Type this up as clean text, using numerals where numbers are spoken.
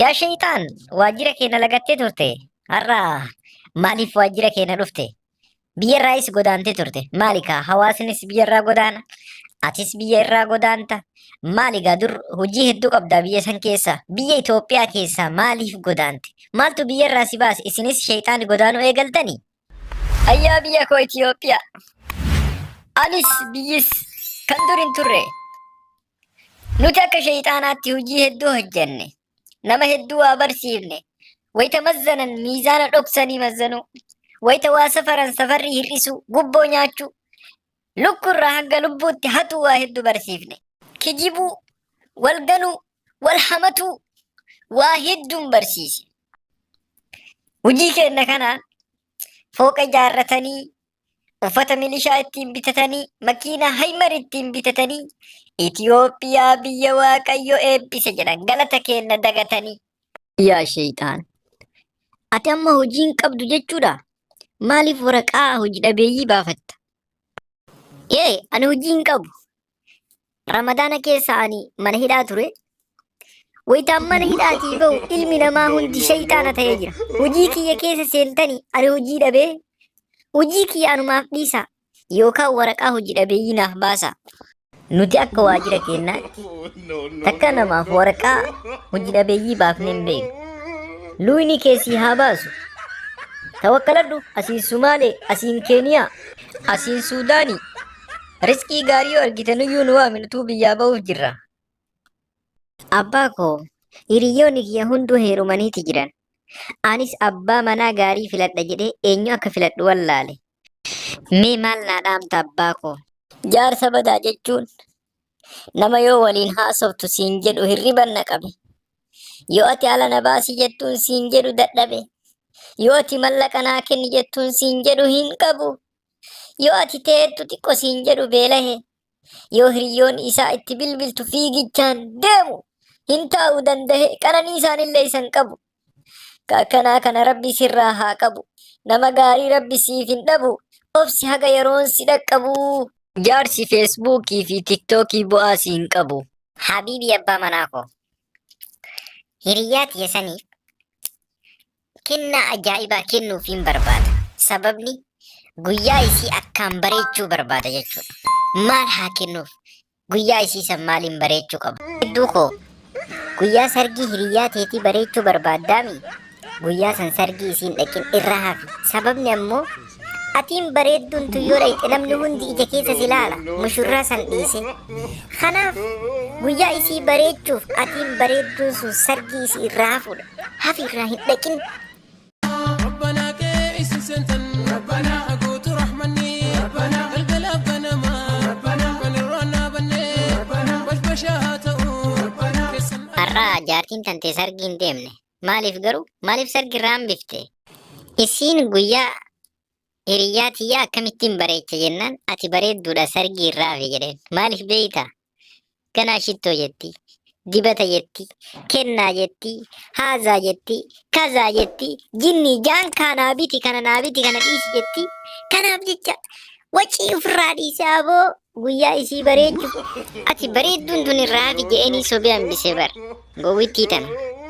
Yaa sheeyxaan waajjira keenya lagattee turte. Har'a maaliif waajjira keenya dhufte? Biyya irraayis godaantee turte. Maali kaa hawaasnis biyya irraa godaana. Atis biyya irraa godaanta. Maali gaa dur hojii hedduu qabdaa biyya san keessa. Biyya Itoophiyaa keessaa maaliif godaante? Maaltu biyya irraa si baase? Isinis sheeyxaani godaanuu eegaltanii? Ayyaa biyya koo Itoophiyaa. Anis biyyis kan dur hin turre. Nuti akka sheeyxaanaatti hojii hedduu hojjenne. Nama hedduu waa barsiifne. Wayita mazzanan miizaana dhoksanii mazzanuu. Wayita waa safaran safarri hir'isuu, gubboo nyaachuu. Lukkurraa hanga lubbuutti hatuu waa hedduu barsiifne. Kijibuu, wal ganuu, wal hamatuu waa hedduun barsiise. Hojii keenna kanaan fooqa ijaarratanii uffata milishaa ittiin bitatanii, makiinaa haymar ittiin bitatanii, Itoophiyaa biyya Waaqayyo eebbise jedhan galata keenna dagatanii. Yaa sheeyxaan, ati amma hojii hin qabdu jechuudha? Maaliif waraqaa hojii dhabeeyyii baafatta? Ee, ani hojii hin qabu. Ramadaana keessa ani mana hidhaa ture. Wayitaan mana hidhaatii bahu ilmi namaa hundi shayxaana ta'ee jira. Hojii kiyya keessa seentanii ani hojii dhabee hojii kiyya anumaaf dhiisaa yookaan waraqaa hojii dhabeeyyii naaf baasaa. Nuti akka waajjira keenyaatti takka namaaf waraqaa hojii dhabeeyyii baafnee hin beeknu. Luuyni kee sii haa baasu. Tawakkaladhu asiin Sumaalee, asiin Keeniyaa, asiin Suudaanii. Riskii gaarii yoo argite nuyyuu nu waami nutuu biyyaa ba'uuf jirra. Abbaa koo hiriyoonni kiyya hunduu heerumaniiti jiran. Anis abbaa manaa gaarii filadha jedhee eenyu akka filadhu wallaale. Mee maal naa dhaamta abbaa koo? Jaarsa badaa jechuun nama yoo waliin haasoftu siin jedhu hirriban na qabe. Yoo ati ala na baasi jettuun siin jedhu dadhabe. Yoo ati mallaqa naa kenni jettuun siin jedhu hin qabu. Yoo ati teettu xiqqo siin jedhu beelahe. Yoo hiriyoonni isaa itti bilbiltu fiigichaan deemu hin taa'u dandahe qananiisaan illee isa hin qabu. Ka akkanaa kana rabbi sirraa haa qabu. Nama gaarii rabbi siif hin dhabu. Obsi haga yeroon si dhaqqabu. Jaarsi Feesbuukii fi Tiktookii bu'aa si hin qabu. Habiibii abbaa manaa koo. Hiriyyaa tiyya saniif kennaa ajaa'ibaa kennuufiin barbaada. Sababni guyyaa isii akkaan bareechuu barbaada jechuudha. Maal haa kennuuf? Guyyaa isii san maaliin bareechuu qaba? Hedduu koo guyyaa sargii hiriyyaa teetii bareechuu barbaaddaami? Guyyaa san sargii isiin dhaqin irra hafi. Sababni ammoo atiin bareedduun tun yoo dhayxe namni hundi ija keessa si laala mushurraa san dhiise. Kanaaf guyyaa isii bareechuuf atiin bareedduun sun sargii isii irraa hafuudha. Hafi irraa hin dhaqin. Rabbana kee isin seentan Rabbana guutu rahmanni Rabbana galgalaaf ganama Rabbana kan irraa dhaabanne Rabbana bashbasha haa ta'u Rabbana keessan Har'a jaartiin tantee sargii hin deemne. Maaliif garuu? Maaliif sargi irraa hambifte? Isiin guyyaa hiriyyaa tiyyaa akkamittiin bareecha jennaan ati bareedduudha sargii irraa hafi jedheen. Maaliif beeyta? Ganaa shittoo jetti, dibata jetti, kennaa jetti, haazaa jetti, kazaa jetti, jinnii jaan kaa naa biti kana naa biti kana dhiisi jetti. Kanaaf jecha wacii ofirraa dhiise aboo guyyaa isii bareechu. Ati bareedduun tun irraa hafi je'eenii sobee hambise bar. Gowwittii tana.